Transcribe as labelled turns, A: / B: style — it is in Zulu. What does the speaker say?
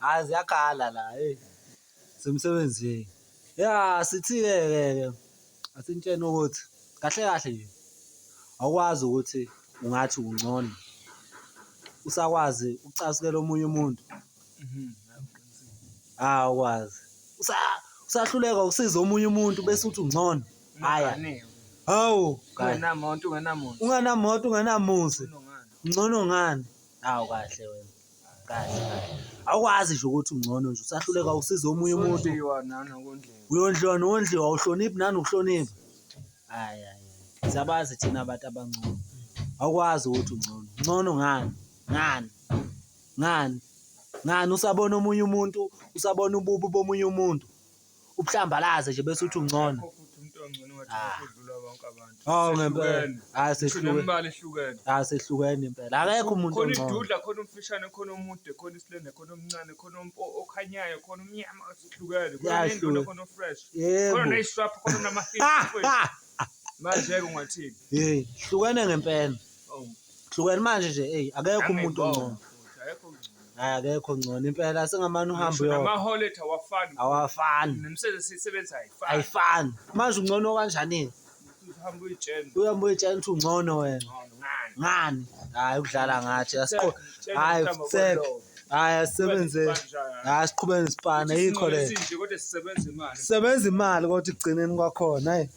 A: Hayi ziyakhala la, hey. Semsebenzini. Ya sithi-ke ke ke asintshene ukuthi kahle kahle nje awukwazi ukuthi ungathi ungcono usakwazi ukucasukela omunye umuntu. Awukwazi. Usahluleka ukusiza omunye umuntu bese uthi ungcono. Hhayi. Hawu,
B: ungenamoto ungenamuzi.
A: Ungenamoto ungenamuzi. Ungcono ngani? Hawu kahle wena. Kahle kahle. Awukwazi nje ukuthi ungcono nje usahluleka usiza omunye umuntu.
B: Usondliwa nanokondliwa.
A: Uyondliwa nowondliwa awuhloniphi nanokuhlonipha. Hayi hayi. Siyabazi thina abantu abangcono. Awukwazi ukuthi ungcono. Ngcono ngani? Ngani? Ngani? Ngani usabona omunye umuntu, usabona ububi bomunye umuntu. Ubuhlambalaze nje bese uthi ungcono.
B: Akekho futhi umuntu ongcono ngathi
A: Ah.
B: ukudlula bonke abantu.
A: Hawu ngempela.
B: Sehlukene.
A: Hayi
B: Ngisho
A: sehlukene.
B: nemibala ehlukene.
A: Hayi sehlukene impela. Akekho umuntu
B: Khona
A: ongcono.
B: idudla, khona umfishane, khona omude, khona isilende, khona omncane, khona okhanyayo, khona omnyama, sihlukene. Khona
A: Yahlukene.
B: nenduna, khona ofresh.
A: Yebo.
B: Khona ney'shwapha, khona nama-hips. Manje-ke ungathini?
A: Hey, hlukene ngempela.
B: Oh.
A: Hlukene manje nje, hey, akekho umuntu
B: Angibonga
A: ongcono.
B: futhi, Akekho ongcono.
A: Hayi akekho ngcono impela sengamane uhambe
B: Ngisho
A: uyo.
B: namaholo ethu awafani.
A: Awafani.
B: Nemisebenzi esiyisebenzayo ayifani.
A: Ayifani. Manje ungcono kanjani?
B: Uhamba uyitshela.
A: Uhambe uyitshela ukuthi ungcono wena.
B: Ngcono ngani?
A: Ngani? Hayi ukudlala ngathi asiqo.
B: Tshela
A: Hayi
B: mhlawumbe
A: sek.
B: kwalowo.
A: Hayi asisebenze. Hayi siqhubeke nesipana yikho le.
B: Esinje kodwa sisebenza imali.
A: Sebenza imali kodwa ekugcineni kwakhona hayi.